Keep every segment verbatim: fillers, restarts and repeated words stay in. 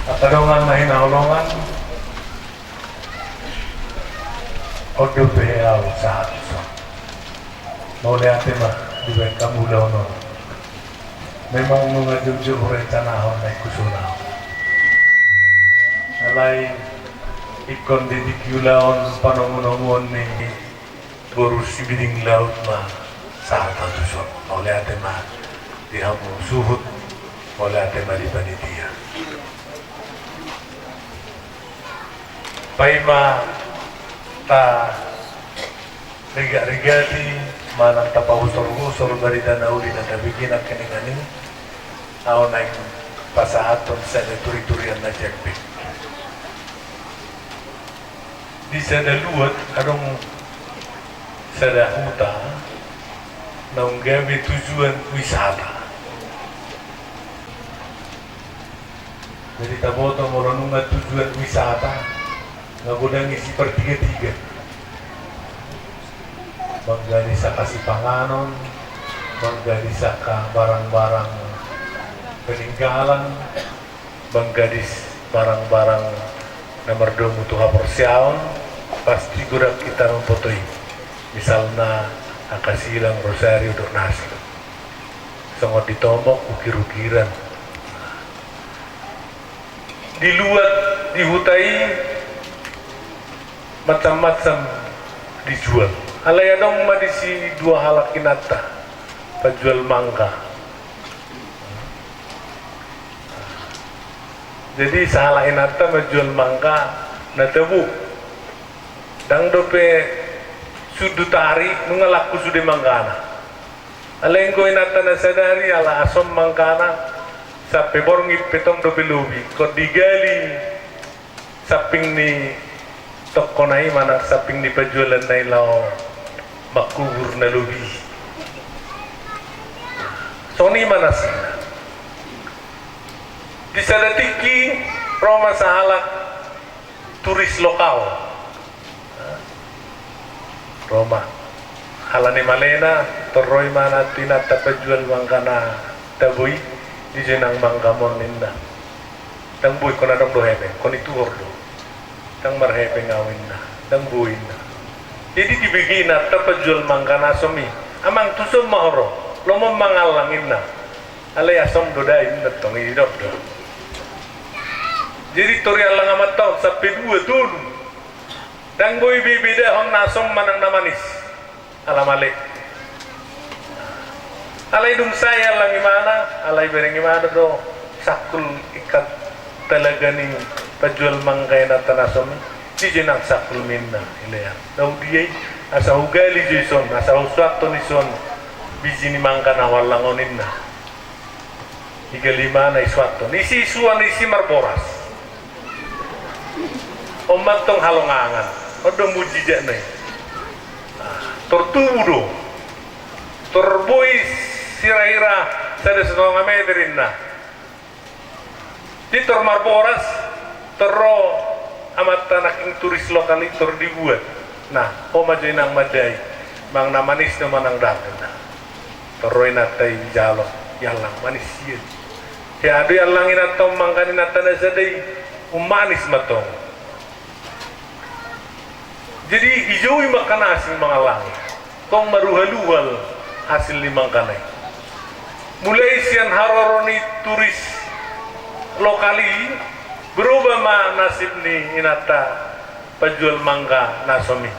Angka dongan na hinaholongan, on dope ahu sahat dison. Mauliate ma dibahen hamu ulaon on. Memang nunga joujou hurencanahon na ingkon songon on. Alai ingkon di tingki ulaon panomunomuon ni boru Sibiding Laut ma sahat ahu dison. Mauliate ma di hamu suhut, mauliate ma di panitia. Paima tarigak-rigati manang tapahusor-husor barita na uli na tabege nangkiningan i, ahu naeng pasahathon sada turi-turian na jempek. Di sada luat adong sada huta naung gabe tujuan wisata. Jadi taboto molo nunga tujuan wisata, nga godang isi partiga-tiga. Mangganis angka sipanganon, mangganis angka barang-barang peninggalan, mangganis barang-barang na mardomu tu haporseaon, pasti godang hita mamboto i. Misalna angka silang, rosario dohot na asing. Songon di tomok, ukir-ukiran. Di luat di huta i macam-macam dijual. Alai adong ma disi dua halak inanta, pajual mangga. Jadi sahalak inanta manjual mangga na tabo. Ndang dope sundut ari nunga laku sude manggana. Alai anggo inanta na sadari ala asom manggana, sampe borngin pe tong dope lobi. Ingkon digali samping ni tokona i manang samping ni pajualanna i laho mangkubur na lobi. Songon i ma nasida. Di sada tingki ro ma sahalak turis lokal. Ro ma. Ala ni malena, torroi ma na tu inanta pajual mangga na tabo i, di jenang manggamon ninna. Ndang boi, ingkon adong do hepeng, ingkon dituhor do. Ndang marhepeng ahu ninna, ndang boi ninna. Jadi dibege inanta pajual mangga na asom i. Amang, tuson ma ho ro, lomo mangallang ninna. Alai asom do da ninna tong, didok do. Jadi tor iallang amanta on sampe dua tolu. Ndang boi be ibedahon na asom manang na manis. Ala male. Alai dung sae iallang imana, alai bereng imana do sangkul ikat talaga ni pajual mangga inanta na asom i, di jenang sangkul ninna, ilean. Laho dia i, asa hugali jo ison, asa husuathon ison biji ni mangga na huallang on ninna. Digali imana, isuathon. Isi isuan, isi marboras. On ma tong halongangan. On do mujizatna i. Tor tubu do. Tor boi sira-sira sada satonga meter ninna. Di tor marboras, tor ro amanta nangkin turis lokal i tor dibuat. Nah, ho ma jo inang mandai, manang na manis do manang dang ninna. Tor ro inanta i dijalo, iallang, manis sian. Hea do iallang inanta on mangga ni inanta na sada i, ummanis ma tong. Jadi dijou i ma angka na asing mangallang i. Tong maruhal-uhal hasil ni manggana i. Mulai sian haroro ni turis lokal i, berubah ma nasib ni inanta pajual mangga na asom i.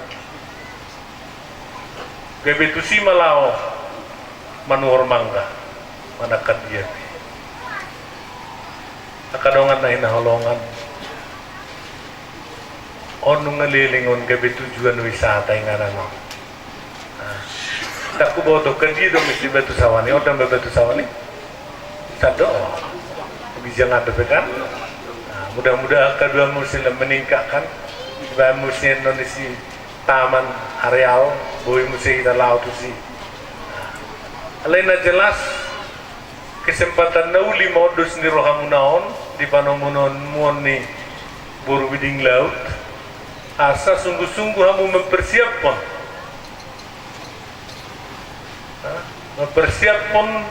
Gabe tusi ma laho manuhor mangga, manangkan dia pe. Angka dongan na hinaholongan, on nunga leleng on gabe tujuan wisata inganan on. Nah, ndang huboto angka dia do muse Batu Sawan i, on ndang be Batu Sawan i. Sado. Bisa nga dope kan. Nah, mudah-mudahan angka dua muse na meningkat kan. Bahan muse non isi taman areal, boi muse hita laho tusi. Nah, alai na jelas, kesempatan na uli ma on dos ni rohamuna on, di panomunomuon ni boru Biding Laut, asa sungguh-sungguh hamu mempersiapkan. Nah, mempersiapkan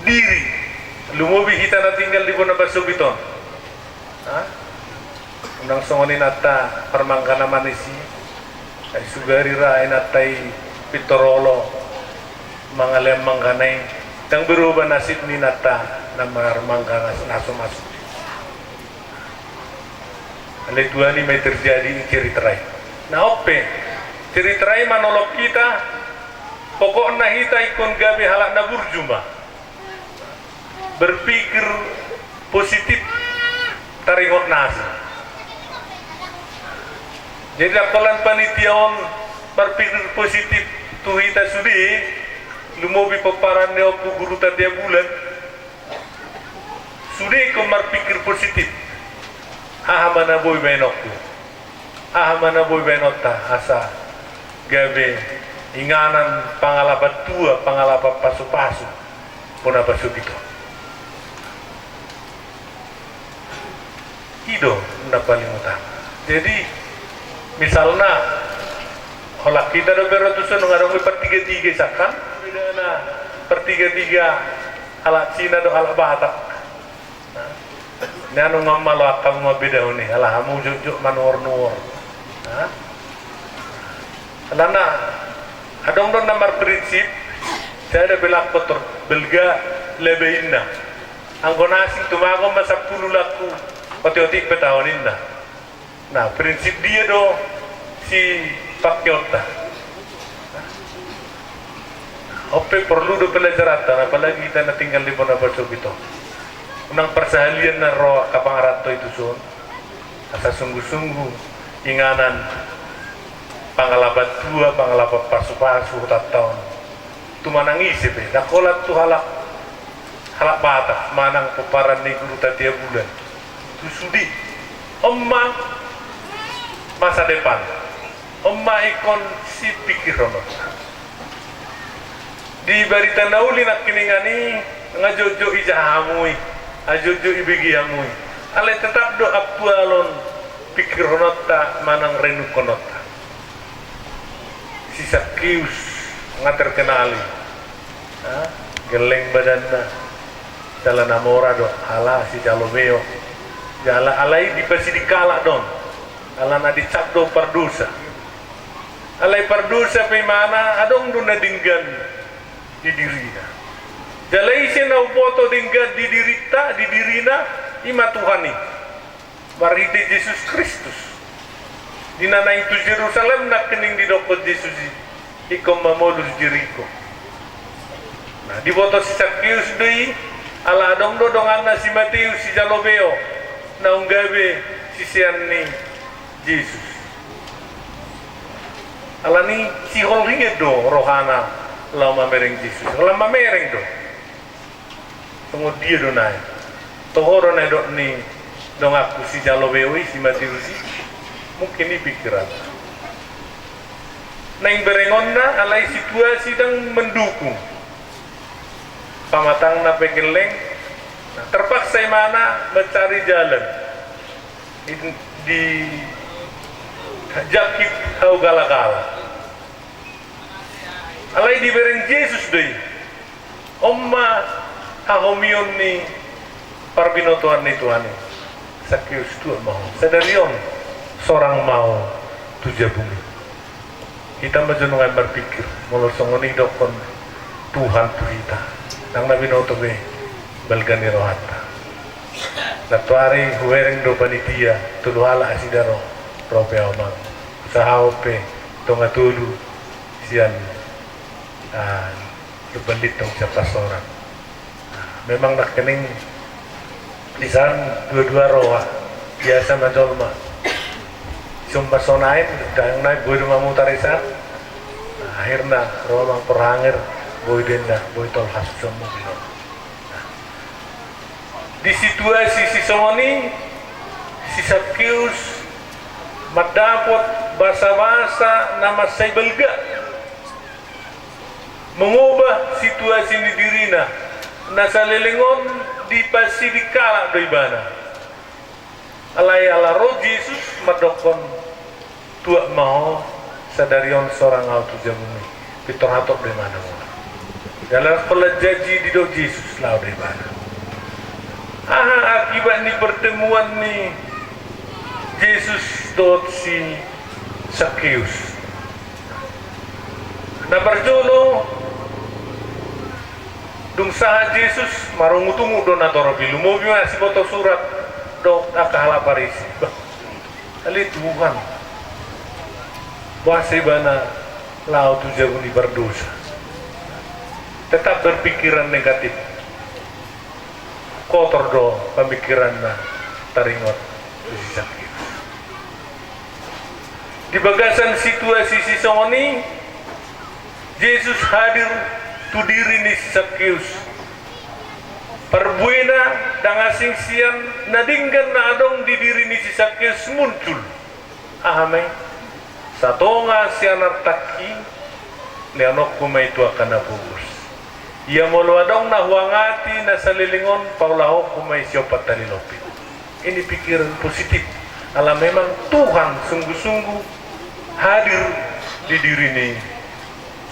diri. Lumobi hita na tinggal di bona pasogit on. Unang songon inanta parmangga na manis i, ai sugari ra inanta i pintor olo mangalean manggana i, ndang berubah nasib ni inanta na marmangga na so masuk. Alai tuani ma i terjadi i cerita rai. Na ope, cerita rai manolong hita. Pokokna hita ingkon gabe halak na burju ma. Berpikir positif, taringot nasa. Jadi angkolan panitia on berpikir positif tu hita sude, lumobi pomparan ni ompu guru tatea bulan. Sude ingkon marpikir positif. Aha ma na boi baenonku? Aha ma na boi baenonta asa gabe inganan pangalapan tua, pangalapan pasupasu bona pasogit on? I do na paling utama. Jadi misalna, holan hita do pe ro tuson, nunga adong i partigatiga i sangkan. Bedana partigatiga halak Cina dohot halak Batak. Nian nunga malo angka mambedahon i, ala hamu jotjot manuhornuhor. Alana adong do na marprinsip, sada pe laho tor balga lebe inna. Anggo na asing tumagon ma sampulu laho, otik-otik pe taon inna. Na prinsip dia do sipangkeonta? On pe porlu do pelajaranta, apalagi hita na tinggal di bona pasogit on. Unang parsahalian na ro angka pangaranto i tuson. Asa sungguh-sungguh inganan pangalapan tua, pangalapan pasupasu hutanta on tu manang ise pe, ndang holan tu halak, halak Batak manang pomparan ni guru tatea bulan. Tu sude. On ma masa depan. On ma ingkon sipikirhon on. Di barita na uli nangkiningan i, nga jotjot ijaha hamu i, nga jotjot ibege hamu i. Alai tetap do aktual on pikirhononta manang renungkononta. Si Sakeus nga terkenal i. Gelleng badanna. Jala na mora do, ala sijalo beo. Jala alai dipasiding halak do on. Alana dicap do pardosa. Alai pardosa pe imana, adong do na denggan di dirina. Jala ise na umboto denggan di dirinta, di dirina, ima Tuhan i. Marhite Jesus Kristus. Di na naeng tu Jerusalem nangkining didokkon Jesus i, ingkon ma molus diringku. Na diboto si Sakeus do i, ala adong do donganna si Mateus sijalo beo, naung gabe sisean ni Jesus. Alani sihol hinget do rohana laho mamereng Jesus. Holan mamereng do. Songon dia do nai? Toho do nai dok ni donganku sijalo beo i, si Mateus i? Mungkin i pikiran. Naeng berengonna alai situasi ndang mendukung. Pamatangna pe gelleng. Nah, terpaksa imana mencari jalan. Di, dijangkit hau galagala. Alai dibereng Jesus do i. On ma hahomion ni parbinotoan ni Tuhan i. Sakeus, tuat ma ho. Sadari on sorang ma ho tu jabumi. Hita ma jo nuaeng marpikir, molo songon i didokkon Tuhan tu hita, ndang na binoto be balga ni rohanta. Nantoari hubereng do panitia, tolu halak nasida ro, ro pe ahu amang. Usaha on pe tonga tolu sian Lumban Lintong sian Pastoran. Memang nangkining di san dua-dua roha, biasa ma jolma. Sumba so naen, dang naen, boi do mamutar di san. Akhirna ro amang Porhanger, boi do inna, boi tolhas songon i. Di situasi sisongon i, si Sakeus mandapot basa-basa na mansai balga. Mengubah situasi ni dirina, na saleleng on dipasiding halak do ibana. Alai ala ro Jesus mandokkon, tuat ma ho, sadari on sorang ahu tu jabumi, pintor hatop do imana muna. Jala holan janji didok Jesus laho do ibana. Akibat ni pertemuan ni Jesus dohot si Sakeus. Na parjolo, dung sahat Jesus, marungutungut do na torop i, lumobi ma siboto surat dohot angka halak Parisi. Bah, ale Tuhan, boasa ibana laho tu jabu ni pardosa? Tetap berpikiran negatif. Kotor do pamikiranna taringot tu si Sakeus. Di bagasan situasi sisongon i, Jesus hadir tu diri ni si Sakeus. Parbuena, ndang asing sian na denggan na adong di diri ni si Sakeus muncul. Aha ma i? Satonga sian artangki, lehononku ma i tu angka na pogos. Ia molo adong na huangati na saleleng on, paulahonku ma i siompat hali lompit. Ini pikiran positif. Ala memang Tuhan sungguh-sungguh hadir di diri ni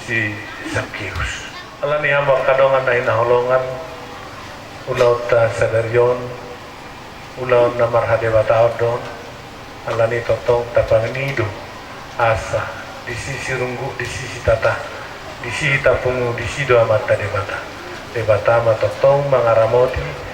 si Sakeus. Alani i, hamu angka dongan na hinaholongan, ulaonta sadari on, ulaon na marhadebataon do on. Alani i tongtong tapangido asa disi sirunggu, disi sitata, disi hita pungu, disi do Amanta Debata. Debata ma tongtong mangaramoti